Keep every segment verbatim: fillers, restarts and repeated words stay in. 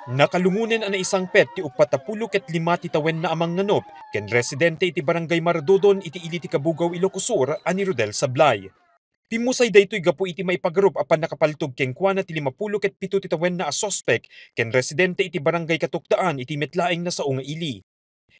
Nakalungonen a naisangpet ti uppat a pulo ket lima ti tawenna a mangnganup ken residente iti Barangay Maradodon iti ili ti Cabugao, Ilocos Sur a ni Rodel Sablay. Pimmusay daytoy gapu iti maipagarup a pannakapaltog kenkuana ti lima pulo ket pito ti tawenna a suspek ken residente iti Barangay Katukdaan iti met laeng a sao nga ili.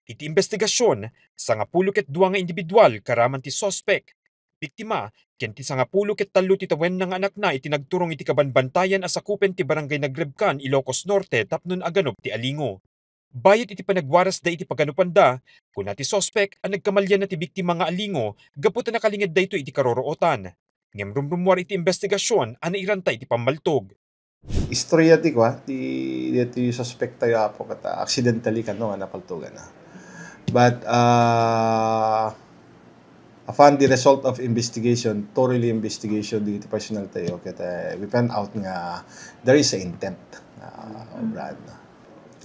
Iti imbestigasion, sangapulo ket dua nga individual karaman ti suspek, biktima, ken ti sangapulo ket tallo ti tawenna nga anakna iti nagturong iti kabanbantayan a sakupen ti Barangay Nagrebkan, Ilocos Norte tapno aganup ti alingo. Bayat iti panagwarasda iti paganupanda, kuna ti suspek a nagkamalianna ti biktima nga alingo gapu ta nakalinged daytoy iti karorootan. Ngem rumrummuar iti imbestigasion a nairanta iti pammaltog. Istorya ti kua, ti, ti suspek tayo, apo, ket, ah, accidentally kano nga napaltogan na. But, ah, upon the result of investigation, thoroughly investigation, dagiti personnel tayo, ket, eh, we found out nga there is a intent, ah, obraan na.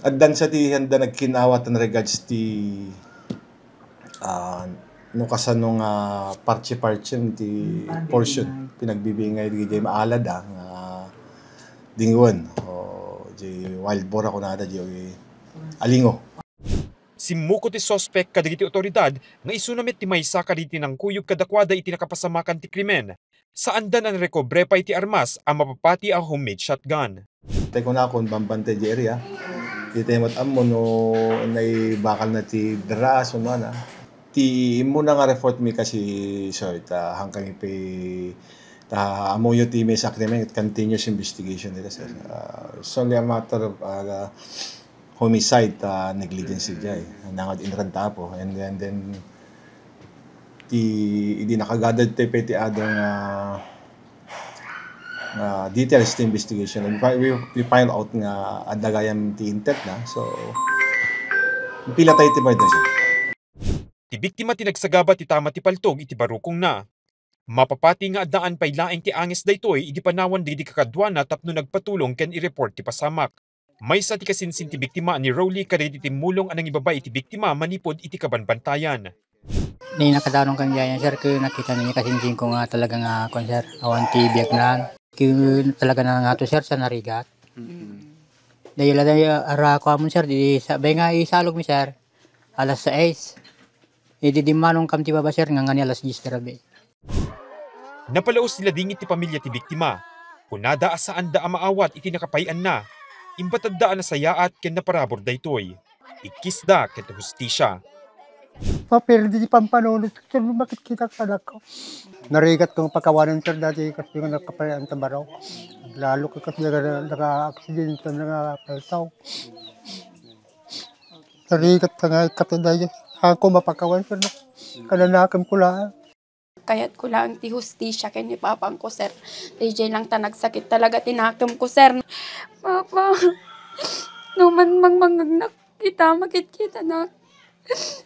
Addan sa ti handa nagkinawa tan regards ti, ah, no kasano nga parche-parche ti portion, pinagbibingay di jay maalad, ah, nga dingwen, o di wild boar a kunada, di alingo. Simmuko ti suspek kadagiti otoridad nga isuna met ti maysa kadagiti nangkuyog kadakuada iti nakapasamakan ti krimen. Saanda a narekobre pay ti armas a mapapati a homemade shotgun. Tay kunakon, bambantay di area. Di tayo mat-ammo no naibakal na ti dara, so, no, ana. Ti immuna nga report mi kasi, sir, ta hangkami pay, ta ammoyo ti may sakrimen, continuous investigation nila, sir. Ah, it's only a matter of, ah, homicide, ah, negligence jay. Nangad inranta apo. And, and then, ti, idi nakagather tayo pay ti adda nga, nga details ti investigation. And fi-, we, we find out nga adda gayam ti intent na. So, pila tayo ti murder, sir. Ti biktima ti nagsagaba ti tama ti paltog iti barukongna. Mapapati nga addaan pay laeng ti anges daytoy idi panawan dagiti kakaduana tapno nagpatulong ken i-report ti pasamak. Maysa ti kasinsin ti biktima a ni Rowley kadagiti timmulong a nangibaba iti biktima manipud iti kabanbantayan. Ni nakadaron kan jay, sir, ket nakita ni kasinsin ko nga talaga nga, kuan, sir, awan ti biag na. Ket talaga na nga to, sir, sa narigat. Mm. Dayta la, dayta, ara ko amon, sir, di sabay nga isalog mi, sir. Alas sais. Idi dimmanon kam ti baba, sir, nga ngani alas diyes ti rabii. Napalaos ti ladingit ti pamilia ti biktima. Kunada a saanda a maawat iti nakapay-anna. Imbatadda a nasayaat ken naparabur daytoy. Ikkisda ket hustisia. Paperdi ti pampanunot, sir, no makitkitak anakko. Narigat kong pakawanan, sir, dati kasi nga nakapay-an ta baro. Lalo ka kasi nga naka-aksidente nga paltaw. Narigat ka nga ikatay na yun. Saan ko mapakawan, sir, no? Kananakem ko lang. Kayat ko lang ti hustisya ken ni papang ko, sir. Dayjay lang ta nagsakit talaga ti nakem ko, sir. Papa, no man mangmangagnak kita, makitkitanak.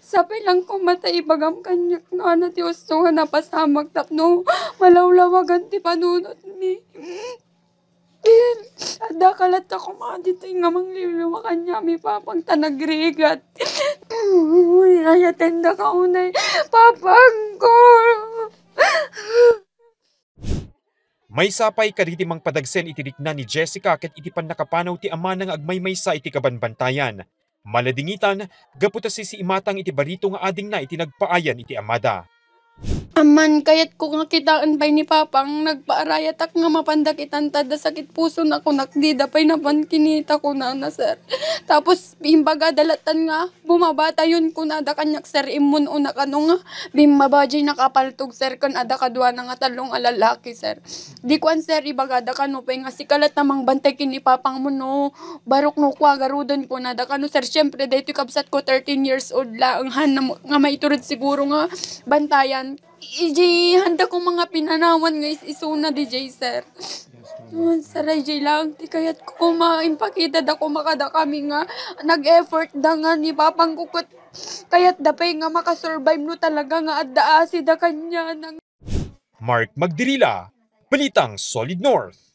Sapay lang koma ta ibagam kaniak no ania ti usto nga napasamak tapno malawlawagan ti panunotmi. Adda ka latta koma ditoy nga mangliwliwa kaniami, papang, ta nagrigat. Uy, ayatenda ka unay, papang ko. Maysa pay kadagiti mangpadagsen iti rikna ni Jessica ket iti pannakapanaw ti amana nga agmaymaysa iti kabanbantayan. Maladingitan, gapu ta sisiimatang iti barito nga adingna iti nagpaayan iti amada. Amman, kayatko nga kitaen pay ni Papang, nagpaarayatak nga mapanda kitan ta adda sakit pusona kunak, dida pay napan kinita, kunana, sir. Tapos, imbagada lattan nga, bumabatayon, kunada kaniak, sir, immun-una kano nga, bimmaba jay nakapaltog, sir, ken adda kaduana nga tallo nga lalaki, sir. Di kuan, sir, ibagada kano pay nga sika latta mangbantay ken ni Papang mo no barok no kua garuden, kunada kano, sir. Siyempre, daytoy kabsat ko, thirteen years old laeng, han, nga maiturod siguro nga bantayan. Ijay, handa ko mga pinanawan nga is-isuna, D J, sir. Yes, ma'am. Sir, ijay lang, ti kayat ko koma, impakita da koma kadakami nga nag-effort da nga ni Papang ko ket kayat da pay nga makasurvive no talaga nga adda asi da kaniana. Mark Magdirila, Balitang Solid North.